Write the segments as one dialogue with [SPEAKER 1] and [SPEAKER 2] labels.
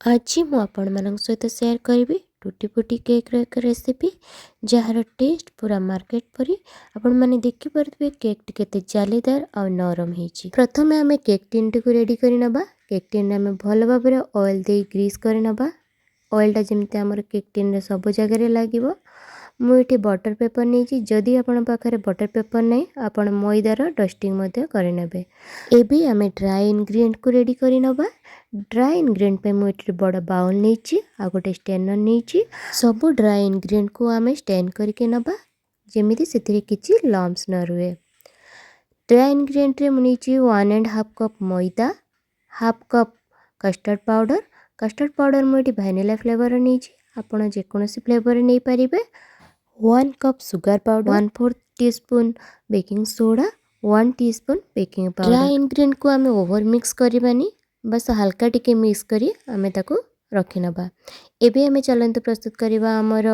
[SPEAKER 1] ଆଜି ମୁଁ ଆପଣମାନଙ୍କ ସହିତ ସେୟାର କରିବି ଟୁଟି ଫୁଟି କେକ୍ର ଏକ ରେସିପି, ଯାହାର ଟେଷ୍ଟ ପୁରା ମାର୍କେଟ ପରି। ଆପଣମାନେ ଦେଖିପାରୁଥିବେ, କେକ୍ଟି କେତେ ଜାଲିଦାର ଆଉ ନରମ ହେଇଛି। ପ୍ରଥମେ ଆମେ କେକ୍ ଟିନ୍ଟିକୁ ରେଡ଼ି କରିନେବା। କେକ୍ ଟିନ୍ରେ ଆମେ ଭଲ ଭାବରେ ଅଏଲ୍ ଦେଇ ଗ୍ରୀସ୍ କରିନେବା। ଅଏଲ୍ଟା ଯେମିତି ଆମର କେକ୍ ଟିନ୍ରେ ସବୁ ଜାଗାରେ ଲାଗିବ। ମୁଁ ଏଠି ବଟର୍ ପେପର୍ ନେଇଛି। ଯଦି ଆପଣଙ୍କ ପାଖରେ ବଟର୍ ପେପର୍ ନାହିଁ, ଆପଣ ମଇଦାର ଡଷ୍ଟିଂ ମଧ୍ୟ କରିନେବେ। ଏବେ ଆମେ ଡ୍ରାଏ ଇନଗ୍ରିଡ଼ିଏଣ୍ଟକୁ ରେଡ଼ି କରିନେବା। ଡ୍ରାଏ ଇନଗ୍ରିଡ଼ିଏଣ୍ଟ ପାଇଁ ମୁଁ ଏଠି ବଡ଼ ବାଉଲ୍ ନେଇଛି ଆଉ ଗୋଟେ ଷ୍ଟେନର୍ ନେଇଛି। ସବୁ ଡ୍ରାଏ ଇନଗ୍ରିଡ଼ିଏଣ୍ଟକୁ ଆମେ ଷ୍ଟେନ୍ କରିକି ନେବା, ଯେମିତି ସେଥିରେ କିଛି ଲମ୍ପସ୍ ନ ରୁହେ। ଡ୍ରାଏ ଇନଗ୍ରିଡ଼ିଏଣ୍ଟରେ ମୁଁ ନେଇଛି 1.5 କପ୍ ମଇଦା, half cup custard powder. Custard powder ମୁଁ ଏଠି ଭ୍ୟାନିଲା ଫ୍ଲେଭର ନେଇଛି, ଆପଣ ଯେକୌଣସି ଫ୍ଲେଭର ନେଇପାରିବେ। 1 cup sugar powder, 1/4 teaspoon baking soda, 1 teaspoon baking powder। Dry ଇନଗ୍ରିଡ଼ିଏଣ୍ଟକୁ ଆମେ ଓଭର ମିକ୍ସ କରିବାନି, ବାସ୍ ହାଲକା ଟିକେ ମିକ୍ସ କରି ଆମେ ତାକୁ ରଖିନେବା। ଏବେ ଆମେ ଚାଲନ୍ତୁ ପ୍ରସ୍ତୁତ କରିବା ଆମର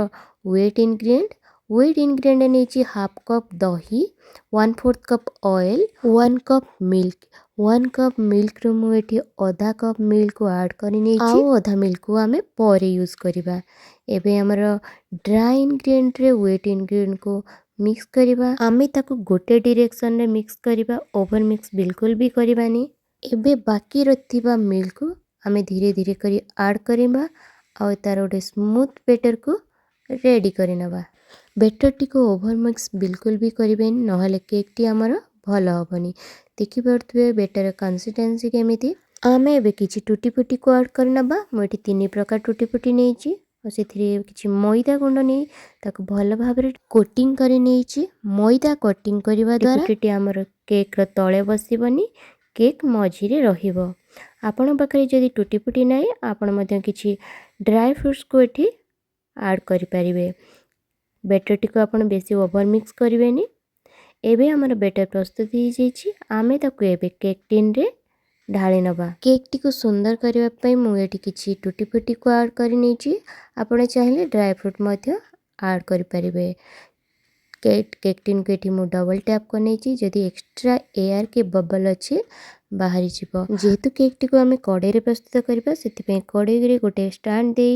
[SPEAKER 1] ୱେଟ୍ ଇନଗ୍ରିଡ଼ିଏଣ୍ଟ। ୱେଟ୍ ଇନଗ୍ରିଡ଼ିଏଣ୍ଟ ନେଇଛି ହାଫ୍ କପ୍ ଦହି, 1/4 cup oil, 1 cup milk। 1 cup ମିଲ୍କରୁ ମୁଁ ଏଠି ଅଧା କପ୍ ମିଲ୍କକୁ ଆଡ଼୍ କରି ନେଇଛି, ଆଉ ଅଧା ମିଲ୍କକୁ ଆମେ ପରେ ୟୁଜ୍ କରିବା। ଏବେ ଆମର ଡ୍ରାଏ ଇନଗ୍ରିଡ଼ିଏଣ୍ଟରେ ୱେଟ୍ ଇନଗ୍ରିଡ଼ିଏଣ୍ଟକୁ ମିକ୍ସ କରିବା। ଆମେ ତାକୁ ଗୋଟେ ଡିରେକ୍ସନରେ ମିକ୍ସ କରିବା, ଓଭର ମିକ୍ସ ବିଲକୁଲ ବି କରିବାନି। ଏବେ ବାକି ରହିଥିବା ମିଲ୍କକୁ ଆମେ ଧୀରେ ଧୀରେ କରି ଆଡ଼୍ କରିବା ଆଉ ତାର ଗୋଟେ ସ୍ମୁଥ୍ ବେଟରକୁ ରେଡ଼ି କରିନେବା। ବେଟରଟିକୁ ଓଭର ମିକ୍ସ ବିଲକୁଲ ବି କରିବେନି, ନହେଲେ କେକ୍ଟି ଆମର ଭଲ ହେବନି। ଦେଖିପାରୁଥିବେ ବେଟର କନସିଷ୍ଟେନ୍ସି କେମିତି। ଆମେ ଏବେ କିଛି ଟୁଟି ଫୁଟିକୁ ଆଡ଼୍ କରିନେବା। ମୁଁ ଏଠି ତିନି ପ୍ରକାର ଟୁଟି ଫୁଟି ନେଇଛି ଆଉ ସେଥିରେ କିଛି ମଇଦା ଗୁଣ୍ଡ ନେଇ ତାକୁ ଭଲ ଭାବରେ କୋଟିଂ କରି ନେଇଛି। ମଇଦା କୋଟିଂ କରିବା ଦ୍ୱାରା ଟୁଟି ଆମର କେକ୍ର ତଳେ ବସିବନି, କେକ୍ ମଝିରେ ରହିବ। ଆପଣଙ୍କ ପାଖରେ ଯଦି ଟୁଟି ଫୁଟି ନାହିଁ, ଆପଣ ମଧ୍ୟ କିଛି ଡ୍ରାଏ ଫ୍ରୁଟ୍ସକୁ ଏଠି ଆଡ଼୍ କରିପାରିବେ। ବେଟରଟିକୁ ଆପଣ ବେଶୀ ଓଭର ମିକ୍ସ କରିବେନି। ଏବେ ଆମର ବେଟର ପ୍ରସ୍ତୁତ ହେଇଯାଇଛି। ଆମେ ତାକୁ ଏବେ କେକ୍ ଟିନ୍ରେ ଢାଳି ନେବା। କେକ୍ଟିକୁ ସୁନ୍ଦର କରିବା ପାଇଁ ମୁଁ ଏଠି କିଛି ଟୁଟି ଫୁଟିକୁ ଆଡ଼୍ କରି ନେଇଛି। ଆପଣ ଚାହିଁଲେ ଡ୍ରାଏ ଫ୍ରୁଟ୍ ମଧ୍ୟ ଆଡ଼୍ କରିପାରିବେ। କେକ୍ ଟିନ୍କୁ ଏଠି ମୁଁ ଡବଲ୍ ଟ୍ୟାପ୍ କରିନେଇଛି। ଯଦି ଏକ୍ସଟ୍ରା ଏୟାର କି ବବଲ୍ ଅଛି, ବାହାରିଯିବ। ଯେହେତୁ କେକ୍ଟିକୁ ଆମେ କଡ଼େଇରେ ପ୍ରସ୍ତୁତ କରିବା, ସେଥିପାଇଁ କଡ଼େଇରେ ଗୋଟେ ଷ୍ଟାଣ୍ଡ ଦେଇ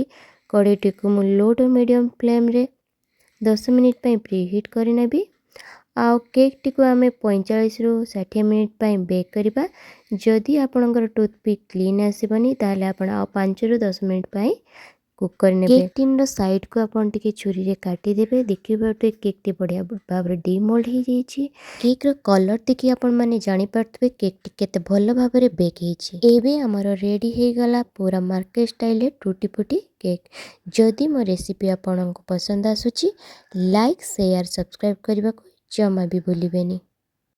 [SPEAKER 1] କଡ଼େଇଟିକୁ ମୁଁ ଲୋ ଟୁ ମିଡ଼ିୟମ୍ ଫ୍ଲେମ୍ରେ 10 ମିନିଟ୍ ପାଇଁ ପ୍ରି ହିଟ୍ କରିନେବି ଆଉ କେକ୍ଟିକୁ ଆମେ 45ରୁ 60 ମିନିଟ୍ ପାଇଁ ବେକ୍ କରିବା। ଯଦି ଆପଣଙ୍କର ଟୁଥପିକ୍ କ୍ଲିନ୍ ଆସିବନି, ତାହେଲେ ଆପଣ ଆଉ 5ରୁ 10 ମିନିଟ୍ ପାଇଁ କୁକ୍ କରିନେବେ। କେକ୍ ଟିନ୍ର ସାଇଡ଼୍କୁ ଆପଣ ଟିକେ ଛୁରୀରେ କାଟିଦେବେ। ଦେଖିପାରୁଥିବେ, କେକ୍ଟି ବଢ଼ିଆ ଭାବରେ ଡିମୋଲ୍ଡ ହେଇଯାଇଛି। କେକ୍ର କଲର୍ ଦେଖି ଆପଣମାନେ ଜାଣିପାରୁଥିବେ କେକ୍ଟି କେତେ ଭଲ ଭାବରେ ବେକ୍ ହେଇଛି। ଏବେ ଆମର ରେଡ଼ି ହେଇଗଲା ପୁରା ମାର୍କେଟ ଷ୍ଟାଇଲରେ ଟୁଟି ଫୁଟି କେକ୍। ଯଦି ମୋ ରେସିପି ଆପଣଙ୍କୁ ପସନ୍ଦ ଆସୁଛି, ଲାଇକ୍, ସେୟାର, ସବସ୍କ୍ରାଇବ୍ କରିବାକୁ ଜମା ବି ଭୁଲିବେନି।